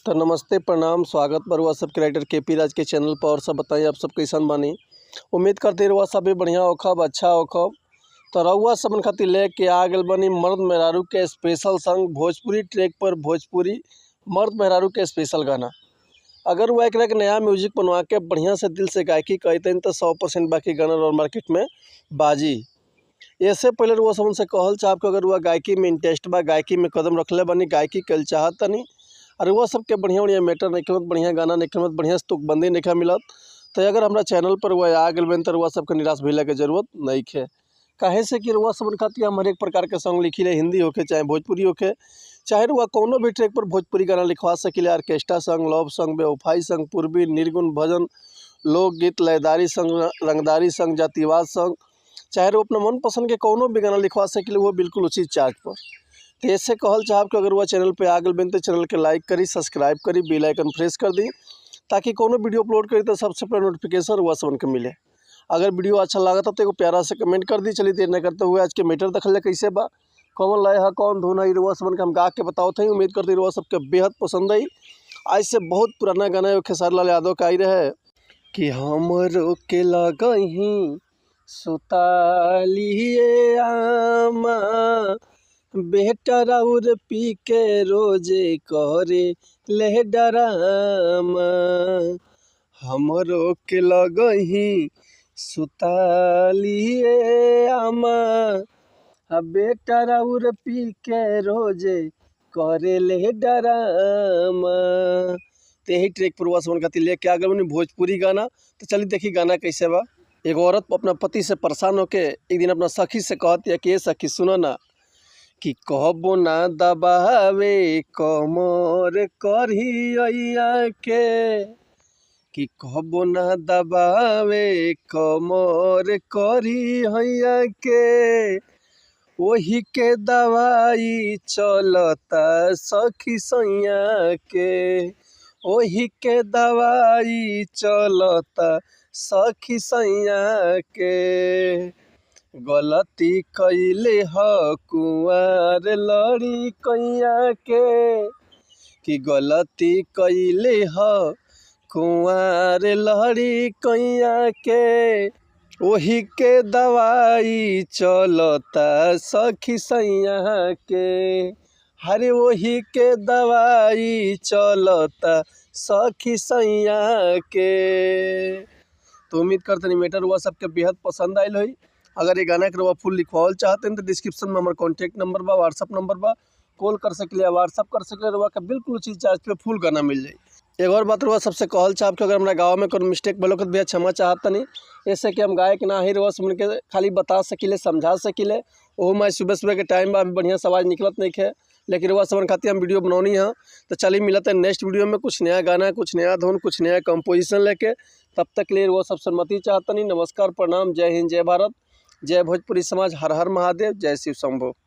तो नमस्ते, प्रणाम, स्वागत बा रउआ सबके राइटर के.पी. राज के चैनल पर। और सब बताई, आप सब कैसन बानी? उम्मीद करते रउआ सब भी बढ़िया होखब, अच्छा होखब। तो रउआ सबन खातिर लेके आ गइल बानी मर्द मेहरारू के स्पेशल संग भोजपुरी ट्रैक पर भोजपुरी मर्द मेहरारू के स्पेशल गाना। अगर वह एकरा के नया म्यूजिक बनवा के बढ़िया से दिल से गायकी करतन तो 100% बाकी गाना और मार्केट में बाजी। ऐसे पहले रउआ सबन से कहल चाहब कि अगर रउआ गायकी में इंटरेस्ट बा, गायकी में कदम रखले बानी, गायकी कइल चाहतनी और रउआ सबके बढ़िया बढ़िया मैटर नइखे मिलत, बढ़िया गाना नइखे मिलत, बढ़िया से तुकबंदी नइखे मिलत, तो अगर हमरा चैनल पर रउआ आ गइल बानी त रउआ सबके निराश भइला के जरूरत नइखे। काहे से कि रउआ सबन खातिर हम हरेक प्रकार के सॉन्ग लिखिले, हिंदी होखे चाहे भोजपुरी होखे, चाहे रउआ कौनो भी ट्रैक पर भोजपुरी गाना लिखवा सकिले। ऑर्केस्ट्रा सॉन्ग, लव सॉन्ग, बेवफाई सॉन्ग, पूर्वी निर्गुण भजन, लोकगीत, लयदारी सॉन्ग, रंगदारी सॉन्ग, जातिवाद सॉन्ग, चाहे रउआ अपना मनपसंद के कौनो भी गाना लिखवा सकिले, वो बिल्कुल उचित चार्ज पर। तो ऐसे कहल चाहब कि अगर वह चैनल पे आ गइल बानी तो चैनल के लाइक करी, सब्सक्राइब करी, बेल आइकन प्रेस कर दी, ताकि कोनो वीडियो अपलोड करी तो सबसे पहले नोटिफिकेशन रउआ सबन के मिले। अगर वीडियो अच्छा लागत तो एगो प्यारा से कमेंट कर दी। चलिए, देर न करते हुए आज के मैटर देखल जाए, कैसे बा, कौन लय है, कौन धुन है, रउआ सबन के हम गा के बतावत हई। उम्मीद करते रउआ सबके बेहद पसंद आई। आज से बहुत पुराना गाना एगो खेसारी लाल यादव का आई रहे कि हमरो के लगही सुतालिए आमा, बेटा राउर पी के रोजे करे ले डरामा। हमरो के लगही सुतालिए आमा, आ बेटा राउर पी के रोजे करे ले डरामा। तो यही ट्रैक पर रउआ सबन खातिर लेके आ गइल बानी भोजपुरी गाना। तो चलिए देखी गाना कैसे बा। एगो औरत अपना पति से परेशान होके एक दिन अपना सखी से कहती है कि ए सखी, सुनो ना, कि कहबो ना दबावे कमर करिया के, कि कहबो ना दबावे कमर करिया के, ओही के दवाई चलता सखी सैया के, ओही के दवाई चलता सखी सैया के। गलती कइले ह कुंवार लड़ी कैया के, कि गलती कइले ह कुंवार लड़ी कैया के, ओही के दवाई चलता सखी सैया के, हरे ओही के दवाई चलता सखी सैया के। तो उम्मीद करते मैटर रउआ सबके बेहद पसंद आयल होई। अगर ये गाना के रउआ फुल लिखवावल चाहते हैं तो डिस्क्रिप्शन में हमारे कॉन्टैक्ट नंबर बा, व्हाट्सअप नंबर बा, कॉल कर सकले या व्हाट्सअप कर सकले। रउआ के बिल्कुल उचित चार्ज पे फुल गाना मिल जाई। एक और बात रउआ सबसे कहल चाहब कि अगर हमरा गाँव में कोनो मिस्टेक भइल तो भैया क्षमा चाहतनी। ऐसे कि हम गायक ना ही, रउआ सबन के खाली बता सकिले, समझा सकिले। ओहू में सुबह सुबह के टाइम बा, अभी बढ़िया से आवाज़ निकलत नहीं है, लेकिन रउआ सबन खातिर हम वीडियो बनौनी है। तो चलिए, मिलते हैं नेक्स्ट वीडियो में कुछ नया गाना, कुछ नया धुन, कुछ नया कंपोजिशन लेके। तब तक के लिए रउआ सबसे अनुमति चाहतनी। नमस्कार, प्रणाम, जय हिंद, जय भारत, जय भोजपुरी समाज, हर हर महादेव, जय शिव शंभो।